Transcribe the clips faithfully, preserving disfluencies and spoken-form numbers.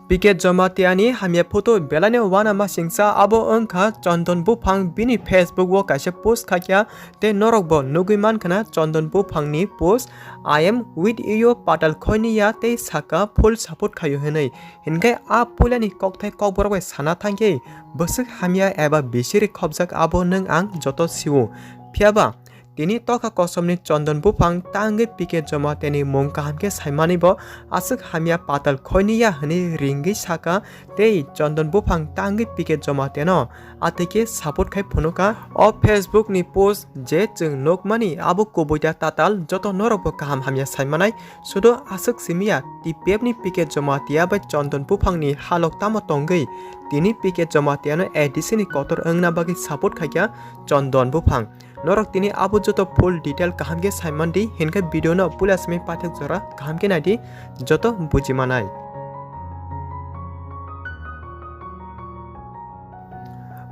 P K Jamatia ni hamya photo belai no uanama singsa, abo wngkha Chondon Buphang. Bini Facebook o kaisa post khaikha, tei norok bo nugwi mankha na Chondon Buphang ni post, "I am with you, Patal Khoiniya," tei saka, "Full support khaio," hinwi. Hinkhe a puilani kokthai kokborok bai sana thangkhe, bwswk hamya eba bisiri khopjak abo nwng ang joto sio. Phiyaba, tini tokha kosomni Chondon Buphang tangwi P K Jamatia ni mung kaham khe saimani bo aswk hamya Patal Khoiniya hwnwi ringwi saka, tei Chondon Buphang tangwi P K Jamatia no atwi khe support khai phunukha. O Facebook ni post je chwng nukmani abo kubui da tatal, joto norok bo kaham hamya saimanai. Sudo aswk simiya, T P F ni P K Jamatia bai Chondon Buphang ni halok tamo tongwi, tini P K Jamatia no A D C ni kotor wngna bagwi support khaikha Chondon Buphang. Norok tini abo joto full detail kaham khe saimandi, hinkhe video no puila simi paithak jora kaham khe naidi, joto buji manai.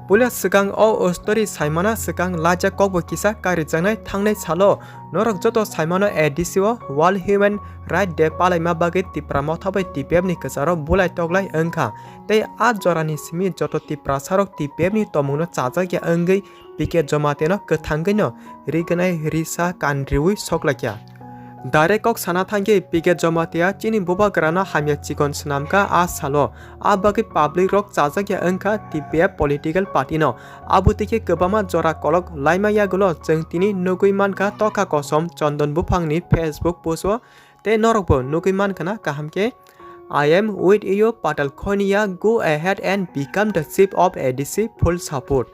Puila swkang o story saimana swkang laijak kokbo kisa karijaknai thangnai salo norok joto saimano A D C o World Human Rights Day palaima bagwi Tipra Motha bai T P F ni kwcharo bulai toklai wngkha, tei a jorani simi joto Tiprasarok T P F ni tongmungno chajakya wngwi P K Jamatia no kwthangwi no rignai risa kanriwi soklaikha. Direct kok sana thangkhe P K Jamatia chini bubagrano hamya chikon swnamkha a salo, a bagwi public rok chajakya wngkha T P F political party no. Abo twi khe kwbangma jora kolok laima yagulo chwng tini nugwi mankha tokha kosom Chondon Buphang ni Facebook post o, tei norok bo nugwi mankha na kaham khe, "I am with you, Patal Khoiniya, go ahead and become the chief of A D C, full support."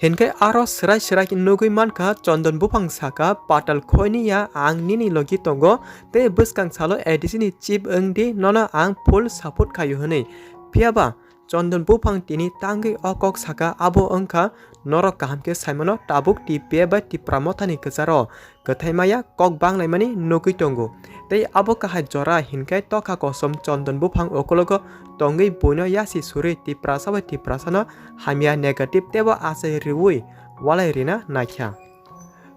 Hinkhe aro swrai swrai khe nugwi mankha Chondon Buphang saka, "Patal Khoiniya, ang nini logi tongo, tei bwskang salo A D C ni chief wngdi, nono ang full support khaio," hwnwi. Phiyaba Chondon Buphang tini tangwi o kok saka, abo wngkha norok kaham khe saimano tabuk T P F bai Tipra Mothani kwcharo kwthai maya kok banglaimani nugwi tongo. Tei abo kahai jora hinkhe tokha kosom Chondon Buphang ukologo tongwi buino yasi suri Tiprasa bai Tiprasano hamya negative teibo achai rwui walai rina naikha.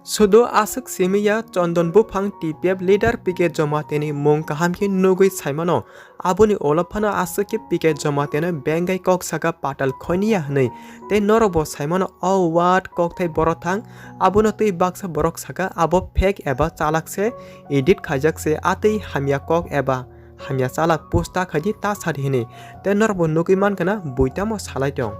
Sudo aswk simiya Chondon Buphang T P F leader P K Jamatia ni mung kaham khe nugwi saimano. Aboni ulo phano aswk khe P K Jamatia no bengai kok saka Patal Khoiniya hwnwi. Tei norok bo saimano o word kokthai borok thang, abono twi baksa borok saka abo fake eba chalak se, edit khaijak se, atwi hamya kok eba hamya chalak post ta khaidi ta sadi hini. Tei norok bo nugwi mankha na buitamo salai tong.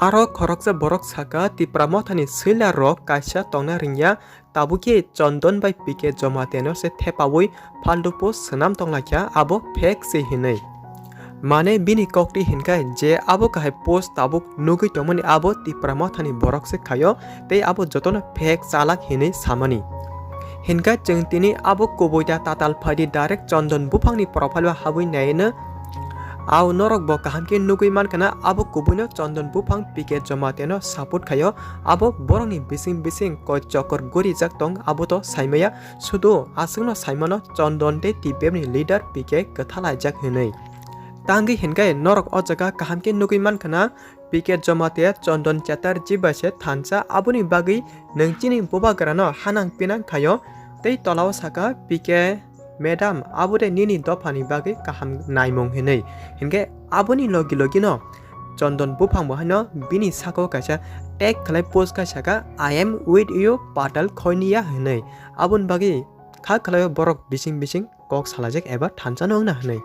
Aro khoroksa borok saka Tipra Mothani swila rok kaisa tongna ringya, tabukhe Chondon bai P K Jamatia no se thepaui faltu post swnam tonglaikha, abo fake se hinwi. Mane bini kokti hinkhai je abo kahai post tabuk nugwi tongmani abo Tipra Mothani borok se khaio, tei abo jotono fake chalak hinwi samani. Hinkhe chwng tini abo kubui da tatal phaidi direct Chondon Buphangni profile o habwi naino. Au norok bo kaham khe nugwi mankha na abo kubuino Chondon Buphang P K Jamatia no support khaio, abo borokni bising bising koi chokor gorijak tong abo to saimaya, sudu aswkno saimano Chondon tei T P F ni leader P K kwthalaijak hinwi. Tangwi hinkhe norok o jaga kaham khe nugwi mankha na, P K Jamatia Chondon Chatterjee bai se thansa, aboni bagwi nwng chini bubagrano hanang pinang khaio, tei tolao saka, "P K madam, abo de nini dophani bagwi kaham naimung," hinwi. Hinkhe aboni logi logino Chondon Buphang bo haino bini sakao kaisa tag khlai post khai saka, "I am with you, Patal Khoiniya," hinwi. Aboni bagwi kha khlaio borok bising bising kok salajak eba thansa no wngna hinwi.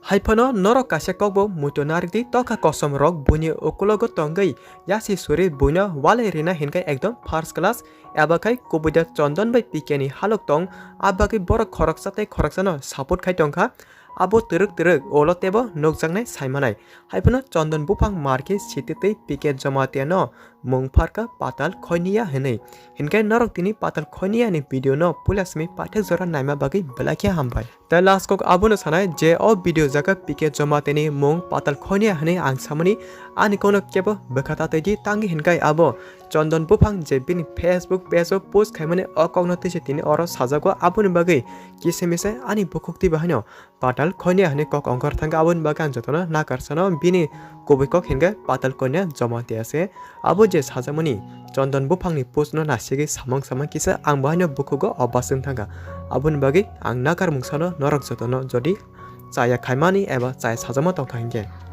Haiphano norok kaisa kokbo muitu narwkdi, tokha kosom rok buini ukulogo tongwi yasi suri buino walai rina hinkhe ekdom first class, eba khai kubuida Chondon bai P K ni halok tong, a bagwi borok khoroksa tei khoroksano support khai tongkha. Abo twrwk twrwk ulo teibo nukjaknai saimanai. Haiphano Chondon Buphang markhe sititwi P K Jamatia no mung pharkha Patal Khoiniya hinwi. Hinkhe norok tini Patal Khoiniya ni video no puila simi paithak jora naima bagwi belai khe hambai. Tei last kok abono sanai je o video jaga P K Jamatia ni mung Patal Khoiniya hinwi ang samani, ani kokno kebo bwkha ta twi di, tangwi hinkhe abo Chondon Buphang je bini Facebook page o post khaimani o kokno twi se tini oro sajago, aboni bagwi kisa misa ani bukhuk twi bahaino Patal Khoiniya hinwi kok ongkhor thangkha, aboni bagwi ang jotono nakar sano bini kubui kok hinkhe Patal Khoiniya Jamatia se. Abo je sajakmani Chondon Buphangni post no nasigwi samang samang kisa ang bo haino bukhugo obas wng thangkha. Aboni bagwi ang nakar mung sano norok jotono, jodi chaya khaimani eba chaya sajakma tongkha hinkhe.